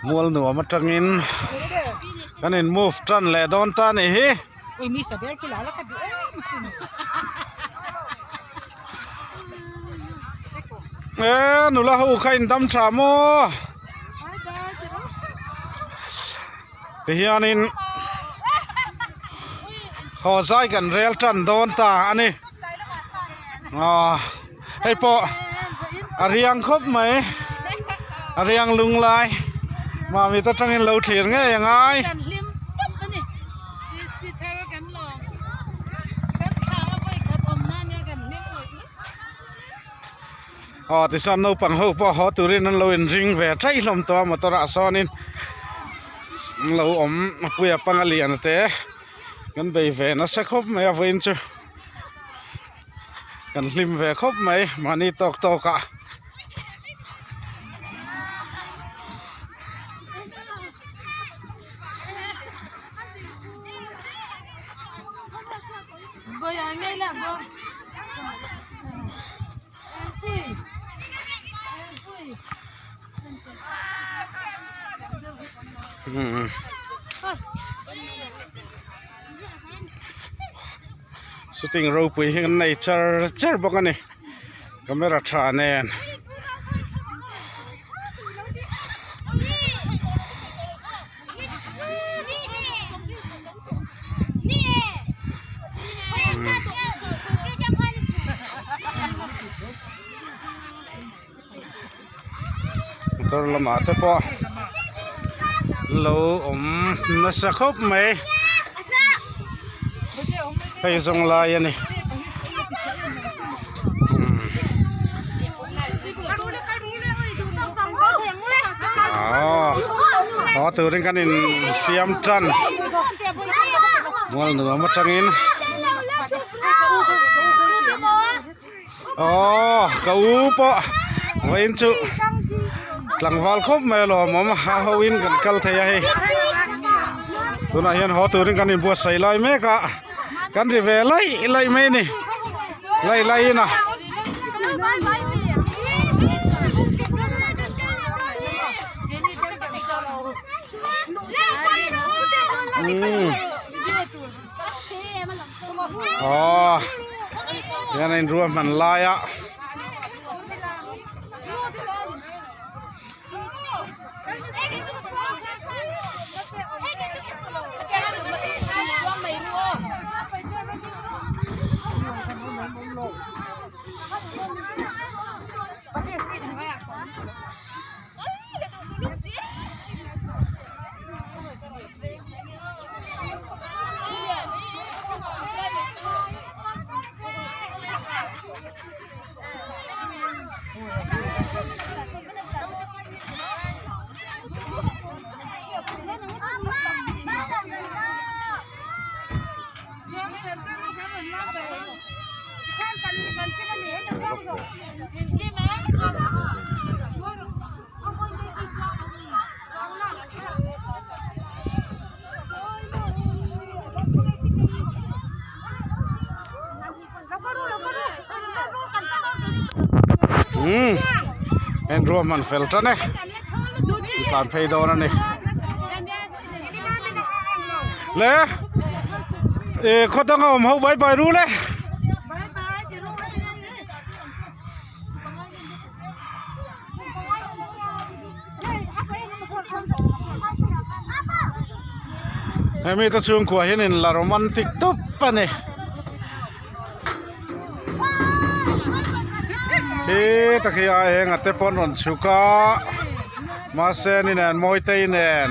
Mual nuam atangin kan in move tan leh dawn ta a nih hi. E nula ho kha in dam tha maw tihianin haw zai kan rel tan dawn ta a ni aw hei pawh a riang khawp mai a riang lung lai mahni te atangin lo thlir ngei a ngai. Aw tichuan naupang ho pawh haw turin an lo inring ve ṭaih hlawm tawh a motor ah sawnin an lo awm a puia panga lian te kan bei ve nasa khawp mai a vawiin chu kan hlim ve khawp mai mahni tawk tawk ah. Shooting ropui hi an nei char char bawk a ni camera tha nen. Motor lamah te pawh lo awm nasa khawp mai hei zawng lai a ni. Aw turin kan in siam tan mual nuam atangin aw ka u pawh vawiin chu tlangval khawp mai alawm awm a ho in kan kal thei a hei tunah hian haw turin kan inbuatsaih lai mek a. Kan ri ve laih laih mai a ni laih laih in a. Aw hian a inruahman lai a. Umm heng ruahman fel tan e an tlan phei dawn a ni le eh khaw danga awm ho bai bai rul e. Hemi te chhungkua hian in la romantic tawp a ni khi takhi a eng a te pawh an rawn chhuk a mahse ni nen mawitei nen.